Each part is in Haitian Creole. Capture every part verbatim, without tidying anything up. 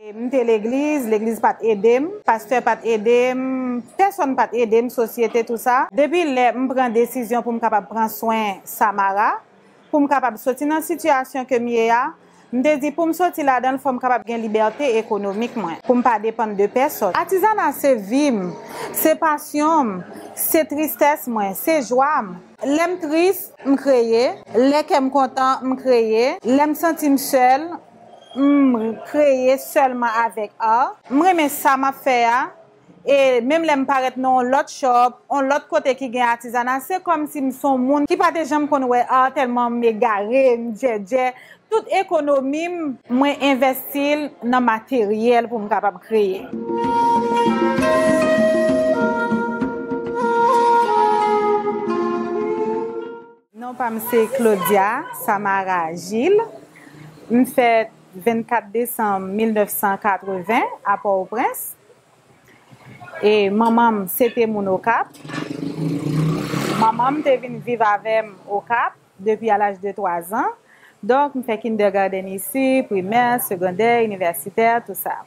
M te legliz, legliz pa t ede m, pastè pa t ede m, pèsonn pa t ede m, sosyete, tou sa. Depi lè m pran desizyon pou m kapab pran swen Samara, pou m kapab soti nan sitiyasyon ke m ye a, m te di pou m soti ladan l, fò m kapab gen libète ekonomik mwen, pou m pa depann de pèsonn. Atizana se vi m, se pasyon m, se tristès mwen, se jwa m. Lè m tris, m kreye. Lè kè m kontan, m kreye. Lè m santi m sèl, m kreye sèlman avèk art. M renmen sa m ap fè a. E menm lè m parèt nan yon lòt shop, yon lòt kote ki gen atizana, se kòmsi m se yon moun ki pa te janm konn wè art, tèlman m egare, m djèdjè. Tout ekonomi m, mwen envèsti l nan materyèl pou m kapab kreye. Non pa m se Claudia Samara Gilles. M fèt vennkat desanm mil nèf san katreven a Pòtoprens. E manman m se te moun Okap. Manman m te vin viv avè m Okap depi a laj de twa zan. Donk, m fè kindergarten isi, primè, segondè, inivèsitè, tou sa.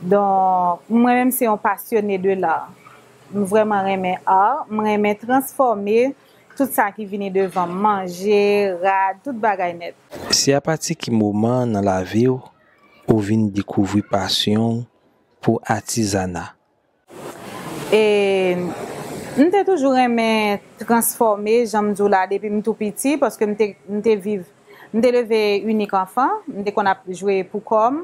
Donk, mwen menm se yon pasyone de l'art. M vrèman renmen art, m renmen transfòme tout sa ki vini devan m, manje, rad, tout bagay nèt. Se apati ki moman nan lavi w ou vin dekouvri pasyon w pou atizana? E m te toujou renmen transfòme, jan m di w la, depi m tou piti, paske m te, m te viv, m te leve inik anfan, m te konn ap jwe pou kò m.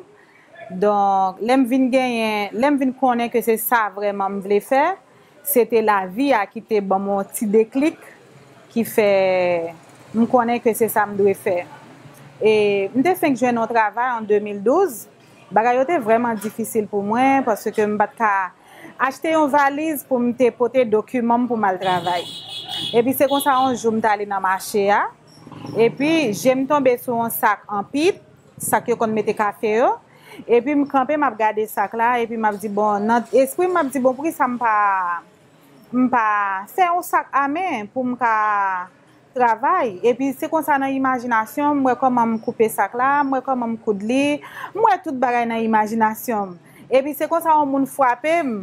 Donk, lè m vin genyen, lè m vin konnen ke se sa vrèman m vle fè, se te lavi a ki te ban m yon ti deklik ki fè m konnen ke se sa m dwe fè. E m te fenk jwenn yon travay an de mil douz. Bagay yo te vrèman difisil pou mwen, paske m pa t ka achte yon valiz pou m te pote dokiman m pou m al travay. Epi se konsa yon jou m t ale nan mache a, epi je m tonbe sou yon sak an pit, sak yo konn mete kafe yo. Epi m kanpe, m ap gade sak la, epi m ap di, bon, nan espri m, m ap di, bon, poukisa m pa, m pa fè yon sak a men pou m ka travay. Epi se konsa nan imajinasyon m, m wè kòman m koupe sak la, m wè kòman m koud li, m wè tout bagay nan imajinasyon m. Epi se konsa yon moun frape m,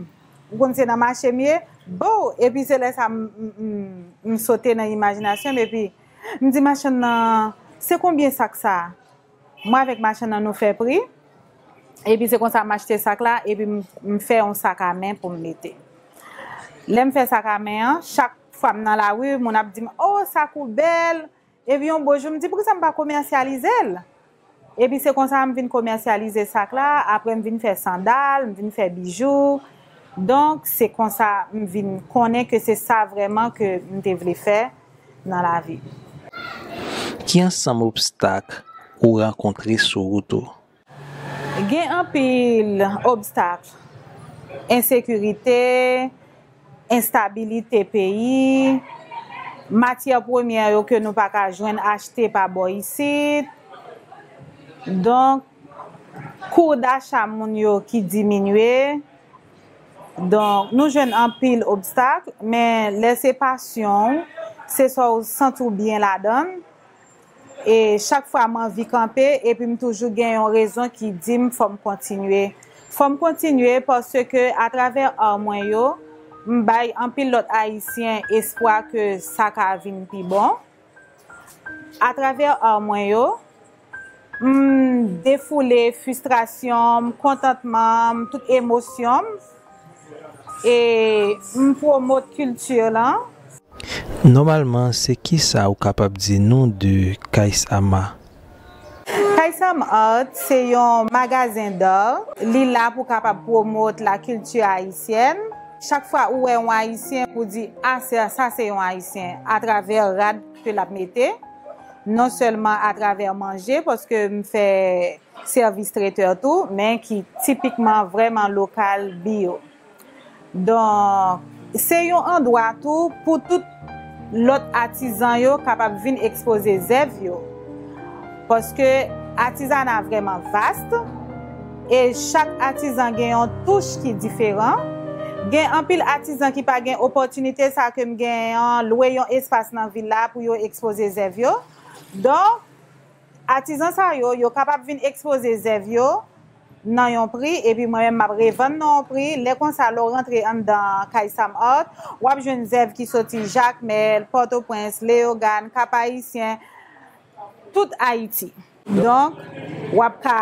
ou konn se nan mache m ye, bo! Epi se lè sa m, m, m, m sote nan imajinasyon m, epi m di machann nan, se konbyen sak sa? Mwen avèk machann nan nou fè pri. Epi se konsa m achte sak la, epi m, m fè yon sak a men pou m mete. Lè m fè sak a men an, chak fwa m nan lari, moun ap di m, "Oh, sak ou bèl!" Epi yon bon jou, m di, "Poukisa m pa komèsyalize l?" Epi se konsa m vin komèsyalize sak la, apre m vin fè sandal, m vin fè bijou. Donk, se konsa m vin konnen ke se sa vrèman ke m te vle fè nan lavi. Ki ansanm obstak ou rankontre sou wout ou? Gen anpil obstak. Ensekirite, enstabilite peyi, matyè premyè yo ke nou pa ka jwenn achte pa bò isit. Donk, kou dacha moun yo ki diminye. Donk, nou jwenn anpil obstak, men lè se pasyon w, se sa w santi w byen ladan l. E chak fwa m anvi kanpe, epi m toujou gen yon rezon ki di m fò m kontinye. Fò m kontinye paske atravè art mwen yo, m bay anpil lòt Ayisyen espwa ke sa ka vin pi bon. Atravè art mwen yo, m defoule fristrasyon m, kontantman m, tout emosyon m, e m pwomot kilti lan. Nòmalman, se kisa ou kapab di nou de Kaysama? Kaysam Art se yon magazen d'art. Li la pou kapab pwomot lakilti ayisyèn. Chak fwa ou wè yon Ayisyen, ou di, "Ah, se, sa se yon Ayisyen," atravè rad ke l ap mete. Non sèlman atravè manje, paske m fè sèvis tretè tou, men ki tipikman vrèman lokal, biyo. Donk, se yon andwa tou pou tout lòt atizan yo kapab vin ekspoze zèv yo. Paske atizana vrèman vast, e chak atizan gen yon touch ki diferan. Gen anpil atizan ki pa gen opòtinite sa ke m genyen an, lwe yon espas nan vil la pou yo ekspoze zèv yo. Donk, atizan sa yo, yo kapab vin ekspoze zèv yo nan yon pri, epi mwen menm m ap revann nan yon pri. Lè konsa, lè w rantre anndan kay Sam Art, w ap jwenn zèv ki soti Jakmèl, Pòtoprens, Leyogàn, Kap Ayisyen, tout Ayiti. Donk, w ap ka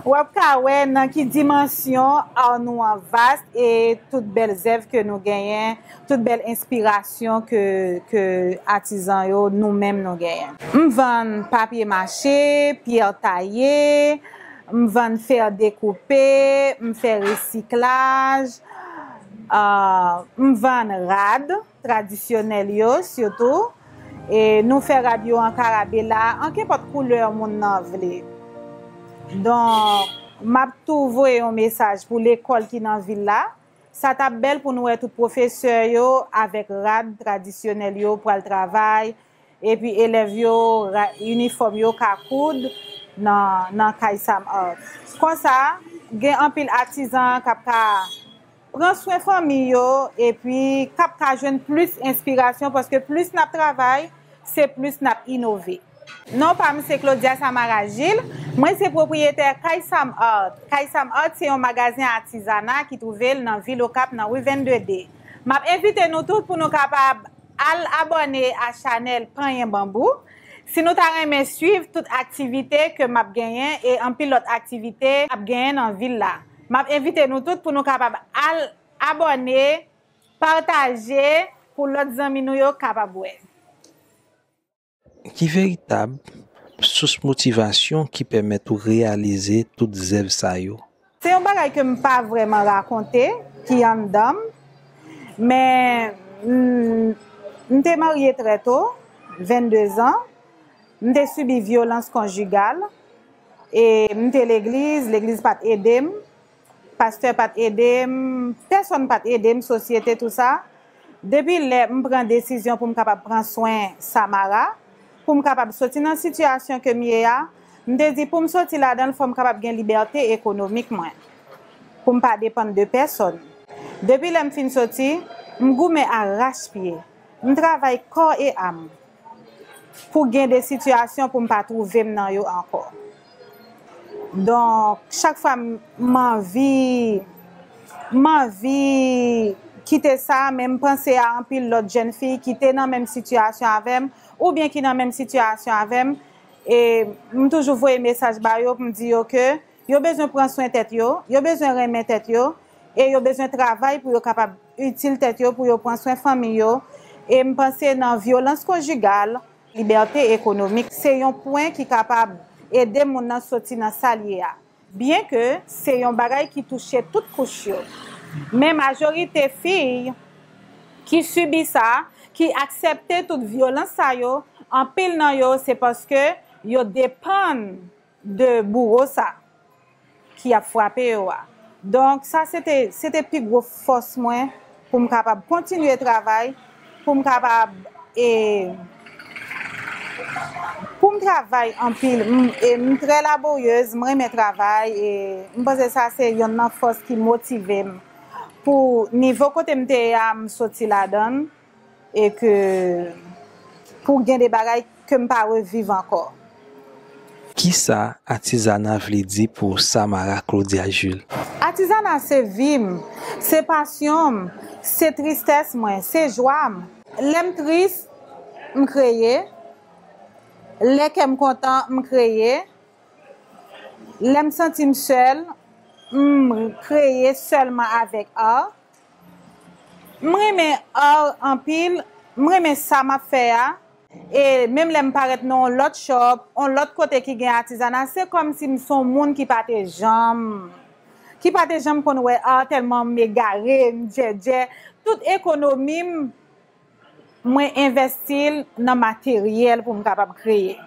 w ap ka wè nan ki dimansyon art nou an vast e tout bèl zèv ke nou genyen, tout bèl enspirasyon ke, ke atizan yo, nou menm nou genyen. M vann papye mache, pyè taye, m vann fè dekoupe, m fè resiklaj, ah, m vann rad tradisyonèl yo sitou. E nou fè rad yo an karabela, an kenpòt koulè moun nan vle. Donk, m ap tou voye yon mesaj pou lekòl ki nan vil la. Sa t ap bèl pou nou wè tout pwofesè yo avèk rad tradisyonèl yo pral travay, epi elèv yo, ra-, inifòm yo ka koud nan, nan kay Sam Art. Konsa, gen anpil atizan k ap ka pran swen fanmi yo, epi k ap ka jwenn plis enspirasyon, paske plis n ap travay, se plis n ap inove. Non pa m se Claudia Samara Gilles, mwen se pwopriyetè Kay Sam Art. Kay Sam Art se yon magazen atizana ki twouve l nan vil Okap nan ri vennde de. M ap envite nou tout pou nou kapab al abòne a chanèl Panyen Banbou. Si nou ta renmen swiv tout aktivite ke m ap genyen e anpil lòt aktivite ap genyen nan vil la, m ap envite nou tout pou nou kapab al abòne, pataje pou lòt zanmi nou yo kapab wè. Ki veritab sous motivasyon ki pèmèt ou reyalize tout zèv sa yo? Se yon bagay ke m pa vrèman rakonte, ki anndan m, men m, m te marye trè to, vennde zan, m te sibi vyolans konjigal, e m te legliz, legliz pa t ede m, pastè pa t ede m, pèsonn pa t ede m, sosyete, tou sa. Depi lè m pran desizyon pou m kapab pran swen Samara, pou m kapab soti nan sitiyasyon ke m ye a, m te di pou m soti ladan l, fò m kapab gen libète ekonomik mwen, pou m pa depann de pèsonn. Depi lè m fin soti, m goumen arachpye, m travay kò e am pou gen de sitiyasyon pou m pa twouve m nan yo ankò. Donk, chak fwa m, m anvi, m anvi kite sa, men m panse a anpil lòt jèn fi ki te nan menm sitiyasyon avè m, oubyen ki nan menm sitiyasyon avè m, e m toujou voye mesaj ba yo pou m di yo ke yo bezwen pran swen tèt yo, yo bezwen renmen tèt yo, e yo bezwen travay pou yo kapab itil tèt yo, pou yo pran swen fanmi yo. E m panse nan vyolans konjigal, libète ekonomik, se yon pwen ki kapab ede moun nan soti nan sa l ye a. Byenke se yon bagay ki touche tout kouch yo, men majorite fi ki sibi sa, ki aksepte tout vyolans sa yo, anpil nan yo se paske yo depann de bouwo sa ki ap frape yo a. Donk, sa se te, se te pi gwo fòs mwen pou m kapab kontinye travay, pou m kapab, e, pou m travay anpil. M, e, m trè laboryez, m renmen travay, e m panse sa se yonn nan fòs ki motive m pou nivo kote m te ye a, m soti ladan l. E ke pou gen de bagay ke m pa reviv ankò. Kisa atizana vle di pou Samara Claudia Jules? Atizana se vi m, se pasyon m, se tristès mwen, se jwa m. Lè m tris, m kreye. Lè kè m kontan, m kreye. Lè m santi m sèl, m kreye sèlman avèk art. M renmen art anpil, m renmen sa m ap fè a. E menm lè m parèt nan yon lòt shop, yon lòt kote ki gen atizana, se kòmsi m se yon moun ki pa te janm, ki pa te janm konn wè art, tèlman m egare, m djèdjè. Tout ekonomi m, mwen envèsti l nan materyèl pou m kapab kreye.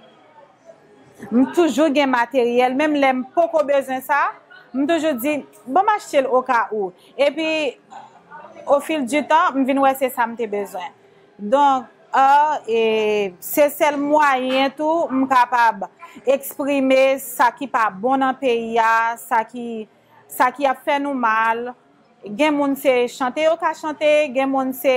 M toujou gen materyèl, menm lè m poko bezwen sa, m toujou di, ban m achte l oka ou. Epi, au fil du temps, m vin wè se sa m te bezwen. Donk, art, e, se sèl mwayen tou m kapab eksprime sa ki pa bon nan peyi a, sa ki, sa ki ap fè nou mal. Gen moun se chante yo ka chante, gen moun se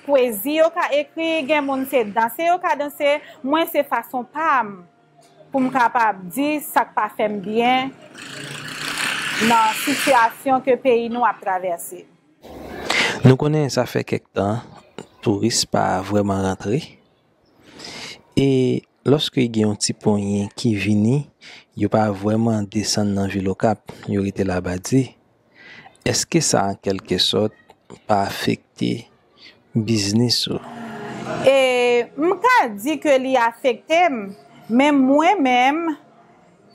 pwezi yo ka ekri, gen moun se danse yo ka danse. Mwen se fason pa m pou m kapab di sa k pa fè m byen nan sitiyasyon ke peyi nou ap travèse. Nou konnen sa fè kèk tan touris pa vrèman rantre. E lòske gen yon ti ponyen ki vini, yo pa vrèman desann nan vil Okap, yo rete Labadi. Èske sa, an kèlke sòt, pa afekte biznis ou? E m ka di ke li afekte m, men mwen menm,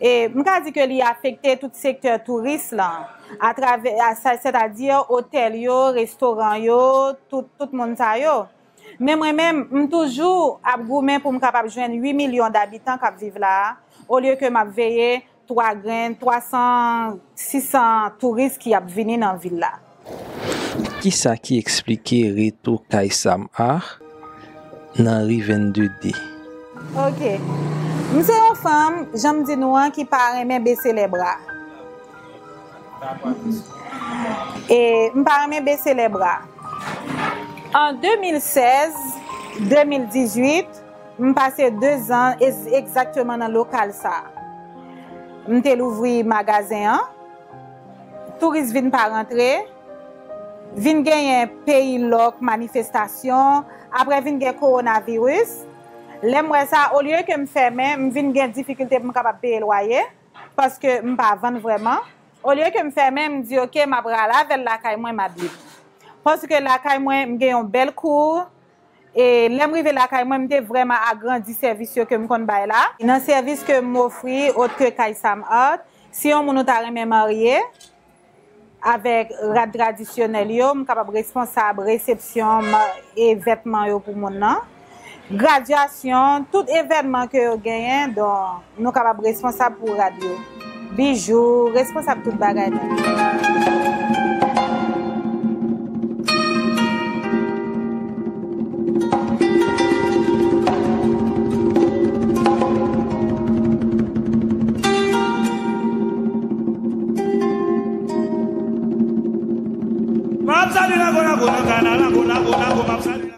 e m ka di ke li afekte tout sektè touris lan, atravè, a, sa, sètadi otèl yo, restoran yo, tout, tout moun sa yo. Men mwen menm, m toujou ap goumen pou m kapab jwenn uit milyon dabitan k ap viv la a, olye ke m ap veye twa grenn, twa san, sis san touris ki ap vini nan vil la. Kisa ki eksplike retou Kay Sam Art nan ri vennde de? Ok. M se yon fanm, jan m di nou an, ki pa renmen bese lè bra. E m pa renmen bese lè bra. An de mil sèz, de mil dizuit, m pase de zan ez-, egzakteman nan lokal sa a. M te louvri magazen an. Touris vin pa rantre. Vin genyen peyi lòk, manifestasyon. Apre vin gen kowonaviris. Lè m wè sa, olye ke m fèmen, m vin gen difikilte pou m kapab peye lwaye. Paske m pa vann vrèman. Olye ke m fèmen, m di, "Ok, m ap rale avè l lakay mwen, m ap viv." Paske lakay mwen, m gen yon bèl kour. E lè m rive lakay mwen, m te vrèman agrandi sèvis yo ke m konn bay la. Nan sèvis ke m ofri, ot ke Kay Sam Art, si yon moun ou ta renmen marye, avèk rad tradisyonèl yo, m kapab responsab resepsyon, ma-, e vètman yo pou moun nan. Gradyasyon, tout evènman ke yo genyen, don, nou kapab responsab pou rad yo. Bijou, responsab tout bagay nan. M ap salye Nago, Nago, nan kanal, Nago, Nago, Nago, m ap salye.